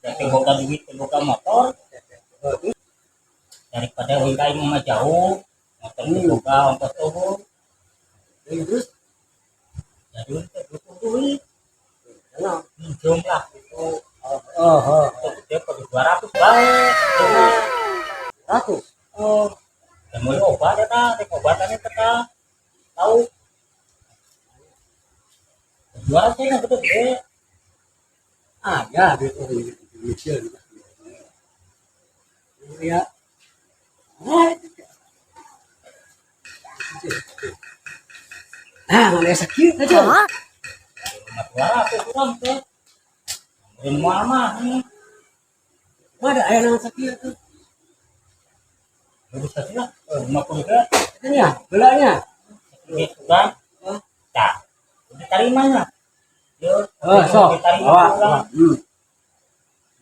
Teu boga duit, teu boga motor. Daripada uing ka imah mah jauh, motor teu boga, ongkos euweuh. Terus Jadi uing teh butuh duit. Kenapa? Minjem lah gitu. Oh. Dia perlu 200 bae. 100. Oh, dan mau obat eta, rek obatan eta tah. Tahu. 200 nya gede-gede. Ah, ya, duit orang Indonesia gitu. Ya. Ah, itu. Nah, mana sakit aja. Cuma 200 urang teh. Beri moal mah nih. Mana aya naon sakit tuh? Bisa sih lah, 50 ke. Ini ya, belanya. Duit urang. Tah, diterimanya. Yo, Oh, sok. diterima Bawa. urang.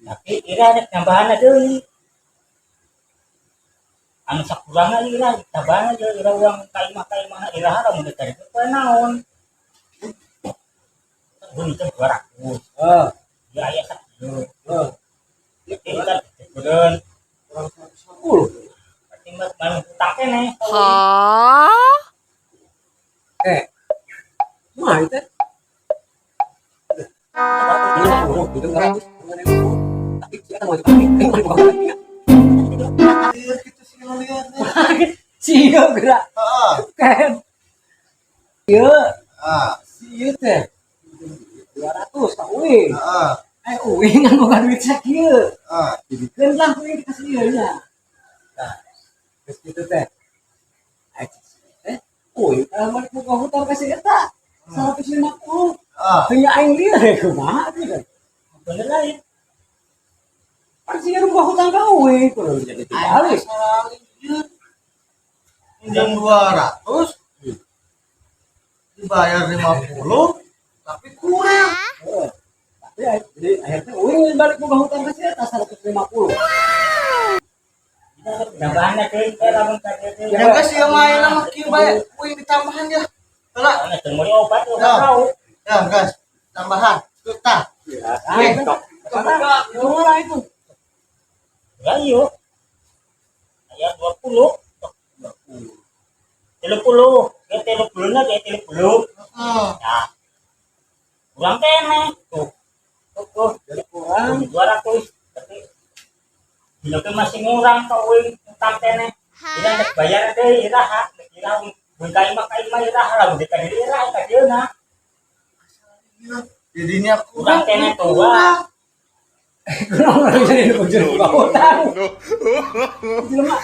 Tapi ira rek nambahan deui. Anu sakurangna ira tambahan aja ira urang ka imah ira lamun dicari teh naon. Bun teh 200. Oh, Ya aya sakieu. oh. Jadi kan beureun Kurang 150. berarti mah mah hutang keneh. Eh. Mah itu. 50, itu 200. Tapi kita mau dipakai. Eh, mau dipakai. Lieur gitu sih lieur. Sia gerak. Heeh. Kan. Ieu, Ah, si ieu teh 200 ka uing. heeh. Eh, uing ngan boga duit sakieu. Ah. Dibikeun lah uing dikasih ieu nya. Nah, terus gitu teh. Eh, teh, uing kalau balik boga hutang ka si eta 150. Ah. Teu nya aing lieur ya kumaha tuh kan. Bener lain. Pan si ieu boga hutang ka uing kudu jadi dibalik. Lieur. Pinjam 200 dibayar 50 tapi kurang. Heeh. Tapi jadi akhirnya uing balik boga hutang ka si eta 150. Tambahan deui teh lamun ka dieu teh. Ya geus ieu mah ayeuna mah kieu bae uing ditambahan ya. Heula. Anu teu meuli obat obat Ya. tahu. Ya, gas. Tambahan. Tuh tah. Ya, itu lah itu. Ya yuk. Aya 20. 30. Ya 30 na ya 30. Heeh. Nah. Kurang keneh. Tuh. Tuh, tuh. Jadi kurang 200. Tapi dina teh masih ngurang ka uing utang keneh. Ira rek bayar deui iraha. Ira mun ka imah iraha lamun dikadiri iraha ka dieuna. Jadinya Kurang kurang keneh tuh. kurang. Kurang orang jadi jadi boga hutang. Jelema.